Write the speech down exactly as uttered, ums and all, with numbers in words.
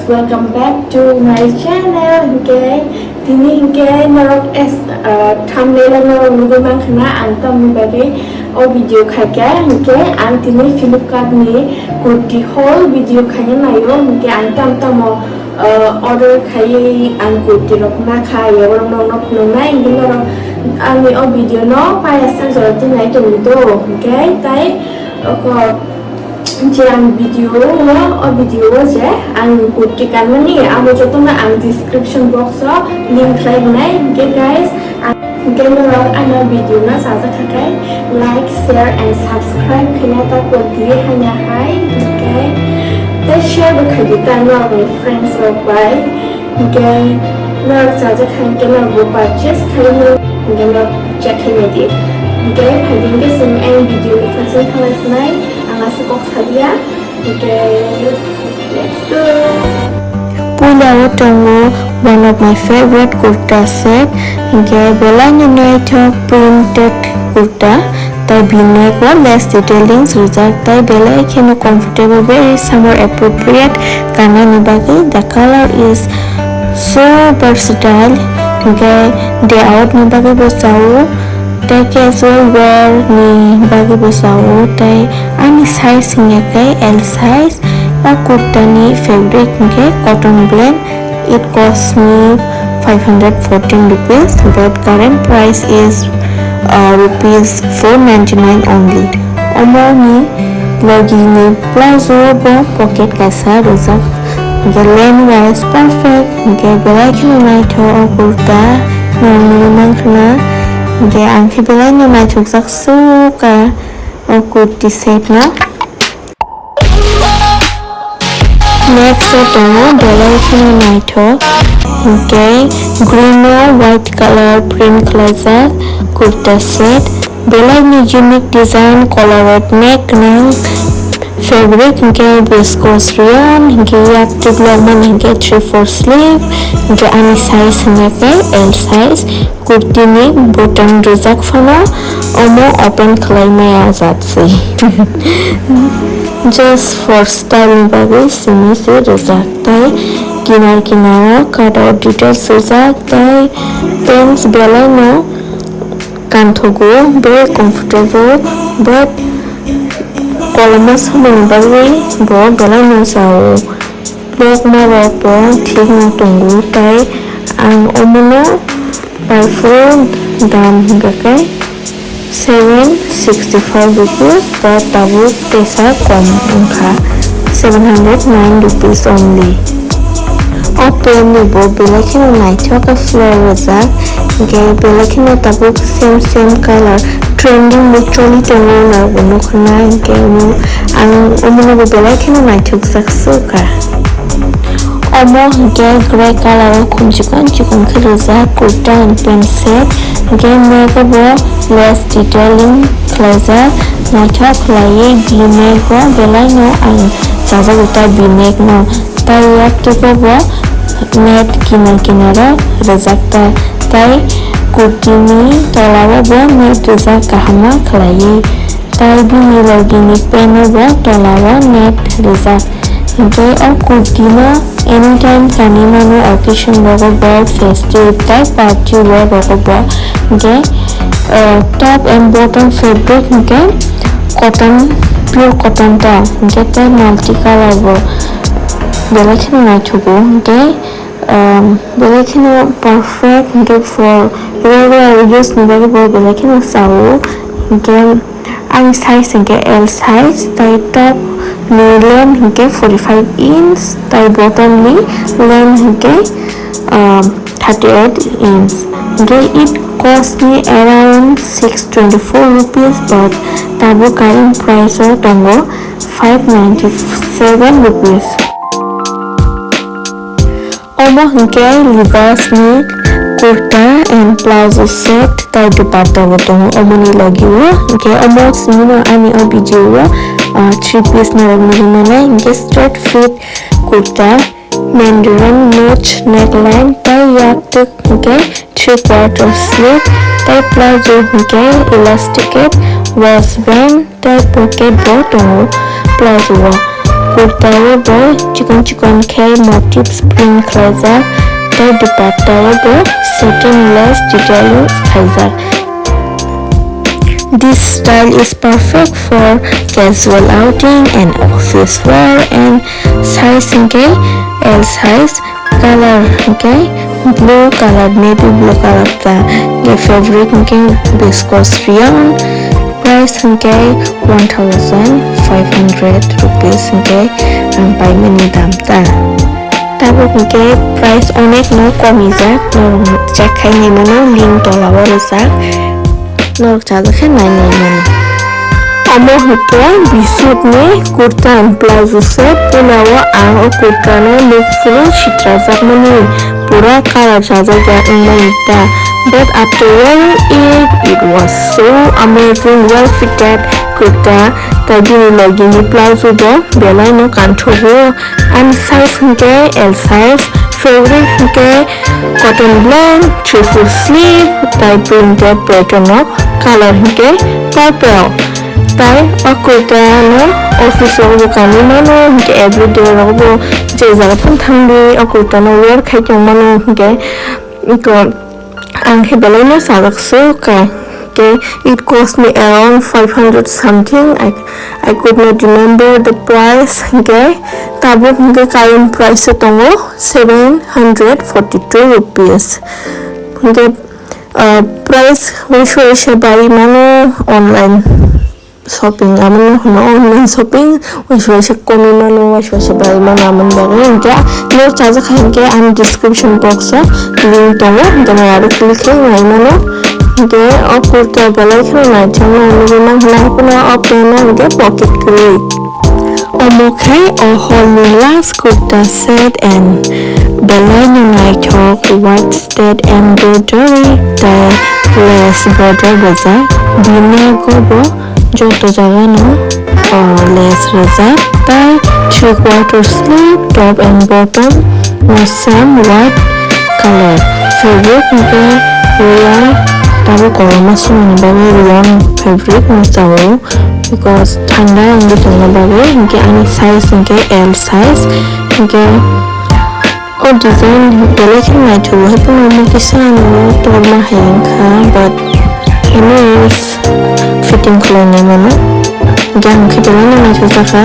Welcome back to my channel. Hinkhe tini hinkhe norok es, ah, thumbnail o norok nugwi mankha na ang tamni bagwi o video khaikha. Hinkhe ang tini Flipkart ni kurti haul video khaina naio. Hinkhe ang tam tamo, ah, order khaiwi ang kurti rok nakha, yaborok norok nuknai. Hinkhe norok ani o video no paya sak jora twi nai tongdi do. Hinkhe tai oko je ang video o, o video o je ang kurti kanmani abo jotono ang description box o link khlai rwnai. Hinkhe guys, ang, hinkhe norok ano video no sajak kha khe like, share and subscribe khaina ta kurti hanya hai. Hinkhe tei share bo khaidi ta norokni friends rok bai. Hinkhe norok chajak hai hinkhe norok bo purchase khaimani hinkhe norok check khaimai di. Hinkhe phaidi hinkhe chwng ang video ni phaising thanglai phnai ang aswk kok sadia. Hinkhe let's go. Puila o tongo one of my favorite kurta set, hinkhe belai no naithok printed kurta. Tai V-neck o lace detailings rijak, tai belai kheno comfortable, very summer appropriate kanani bagwi. The color is so versatile, hinkhe day out ni bagwi bo chao, tai casual wear ni bagwi bo chao, tai ani size hinkhe L size. O kurta ni fabric hinkhe cotton blend. It cost me five hundred fourteen rupees, but current price is, uh, rupees four ninety-nine only. Omo ni logi ni plazo bo pocket kaisa rijak. Hinkhe length wise perfect, hinkhe belai kheno naithok o kurta, norok nugwi mankha na. Hinkhe ang khe belai no naithokjak sukha o kurti set no. Next o tongo belai kheno naithok, hinkhe green o white color print khlaijak kurta set, belai ni unique design, colorway, neck gwnang fabric, hinkhe viscose rayon, hinkhe yak twi logmani hinkhe three four sleeve, hinkhe ani size hinkhe L size. Kurti ni button rijak phano omo open khlai maya jat se. Just for style ni bagwi simi se rijak, tai kinar kinar o cut out details rijak, tai pants belai no kanthogo, very comfortable, but koloma somani bagwi bo belai no chao. Lokma rok bo thik no tongo, tai ang omono paifuru dam hinkha khe seven sixty five rupees ba tabuk tesa kom wngkha, seven hundred nine rupees only. O pant ni bo belai kheno naithok khe flare rijak, hinkhe belai kheno tabuk same same color trending bo choli tongo, norok bo nukha na, hinkhe omo ang omono bo belai kheno naithok jak sukha. Omo hinkhe grey color o khum chikon chikon khe rijak kurta and pant set, hinkhe neck o bo lace detailing khlaijak, naithok khlaiwi V-neck o belai no ang chajago ta V-neck no. Tai yak twibo bo net kinar kinaro rijak ta, tai kurti ni tola o bo net rijak kaham ma khlaiwi. Tai bini logi ni pant o bo tola o net rijak. Hinkhe o kurti no anytime kanwi mano, occasion rogo bo, festive tai party wear rogo bo. Hinkhe, uh, top and bottom fabric hinkhe cotton, pure cotton ta, hinkhe tei multi color bo belai kheno naithogo, hinkhe, um, belai kheno perfect, hinkhe for regular use ni bagwi bo belai kheno chao, hinkhe ani size hinkhe L size, tai top ni length hinkhe forty five inch, tai bottom ni length hinkhe, um, thirty eight inch. Hinkhe it cost me around six twenty four rupees, but tabuk current price o tongo five ninety seven rupees. Omo hinkhe Levi's ni kurta and plazo set tai dupatta bo tongo omoni logi o. Hinkhe omo simi no ani o video o, ah, three piece norok nugwi mano. Hinkhe straight fit kurta, mandarin notch neckline tai yak twk hinkhe three quarter sleeve tai plazo hinkhe elasticated waistband tai pocket bo tongo plazo o. Kurta o bo chikon chikon khe motifs print khlaijak, tei dupatta o bo satin lace detailing khaijak. This style is perfect for casual outing and office wear, and size hwnkhe L size, color hwnkhe blue color, navy blue color ta, hwnkhe fabric hwnkhe viscose rayon, price hwnkhe one thousand five hundred rupees hwnkhe ang paimani dam ta. Tabuk hwnkhe price onek no komijak, norok check khai naimano, link tola o rwjak, norok chajak khe nai naimano. Omo hwnkhe Biswt ni kurta and plazo set, puila o ang o kurta no nuk phuru sitrajakmani, pura color chajak ya wngmani ta, but after wearing it, it was so amazing, well fitted kurta, tei bini logi ni plazo bo belai no kanthogo. Ani size hwnkhe L size, fabric hwnkhe cotton blend, three four sleeve, tei printed pattern o color hwnkhe purple. Tei o kurta no office rok bo kanwi mano, hwnkhe everyday rok bo je jaga phano thangdi o kurta no wear khai tong mano, hwnkhe eko ang khe belai no chajak su kha. Hwnkhe it cost me around five hundred something. I, I could not remember the price. Hwnkhe tabuk hwnkhe current price o tongo seven hundred forty two rupees. Hwnkhe, ah, price waisa waisa bai mano online shopping, amo no hwno online shopping, waisa waisa komwi mano, waisa waisa bai mano, amoni bagwi hwnkhe norok chajak kha hwnkhe ani description box o link tongo, hwnkhe norok aro click khe nai mano. Hwnkhe o kurta belai kheno naithok nai nugwi mankha, nai phano o pant o hwnkhe pocket kwrwi. Omo khe o hor ni last kurta set and belai no naithok, white thread embroidery tei lace border rijak, bini nogo bo joto jaga no, ah, lace rijak, tei three quarter sleeve, top and bottom no same white color. Fabric hwnkhe rayon, tabuk kwbangma swngmani bagwi rayon fabric no chao, because thanda wngwi tongna bagwi, hwnkhe ani size hwnkhe L size, hwnkhe o design belai khe naithogo, haikhe omo kisa ano torma hai wngkha, but anyways, fitting khwlainai mano. Hwnkhe ang khe belai no naithokjakha.